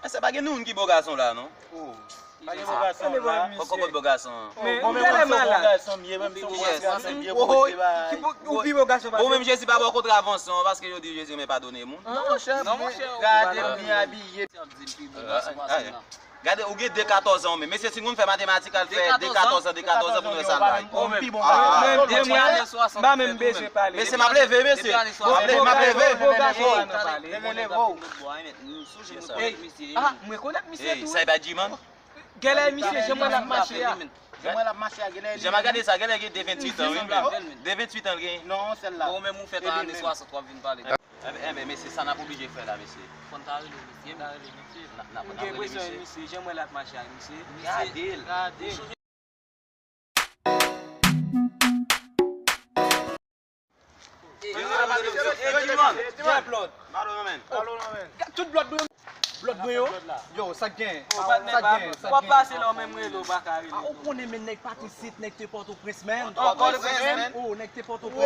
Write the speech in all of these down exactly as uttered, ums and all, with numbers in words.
Sa pa gen moun ki bo gason la, non? Pa gen bo gason la. Kòkòt bo gason an. Men ou genlè malad. Ou pi bo gason pase m. Ou menm Jezi pa ba w kontravans non, paske yo di Jezi renmen padone moun. Non, monchè, gade m byen abiye. Gade, ou gen de katòz an ou menm. Mesye, si n konn fè matematik, al fè de katòz an, de katòz an pou n wè sa l bay. Ou pi bon. M pa menm bezwen pale. Mesye, m ap leve, mesye. M ap leve, m ap leve. Ey, ah, m rekonèt misye tou. Sa e pa G-Man? Genlè misye, jan mwen l ap mache a. Jan mwen l ap mache a, genlè. Jan m ap gade sa, genlè gen de venntuit an, wi, menm. De venntuit an l gen. Non, sèl la. Bon, menm ou fèt an ane swasant, w ap vin pale. Enben, enben, mesye, sa n ap oblije fè la, mesye. Fò n ta rele misye, m ta rele misye. N ap, n ap, n ap rele misye. Misye, jan mwen l ap mache a, misye. Gade l. Gade. Tout blòd mwen yo. Blòd mwen yo. Yo, sa k gen? Sa k gen? Sa k gen? W ap pase la, w menm rele, w pa ka rele. Ah, ou konnen, men nèg pa t isit, nèg te Pòtoprens, men. Oh, nèg te Pòtoprens.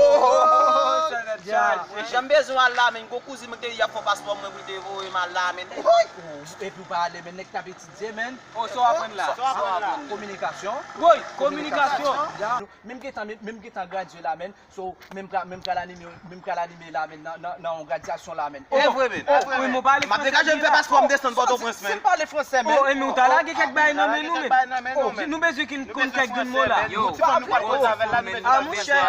Jan m bezwen al la, men, gon kouzin mwen te di y ap fè paspò mwen pou l te voye m al la, men. Epi w pa ale, men nèg t ap etidye, men. Oh, sa w aprann la? Kominikasyon. Woy, kominikasyon. Menm gentan, menm gentan gradye la, men. So, men m pral, men m pral anime, men m pral anime la, men, nan, nan, nan yon gradyasyon la, men. E vre, men. Oh, wi, m pale fransè byen la. M ap degaje m fè paspò m desann Pòtoprens, men. Si m pale fransè, men. Oh, e men ou ta lage kèk bagay nan men nou, men. Oh, nou bezwen konn kèk grenn mo la. Yo, ah, monchè.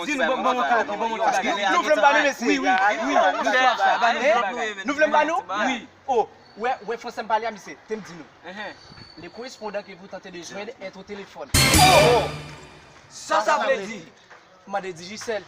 Di nou, bon, bon, bon, bon, bon, bon, bon. Nou vle m ba nou, mesye? Wi, wi, wi. Nou vle m ba nou? Wi. Oh, wè, wè fransè m pale a, misye, te m di nou. Le correspondant que vous tentez de joindre est au téléphone. Oh! Sa sa vle di? Mande Digicel.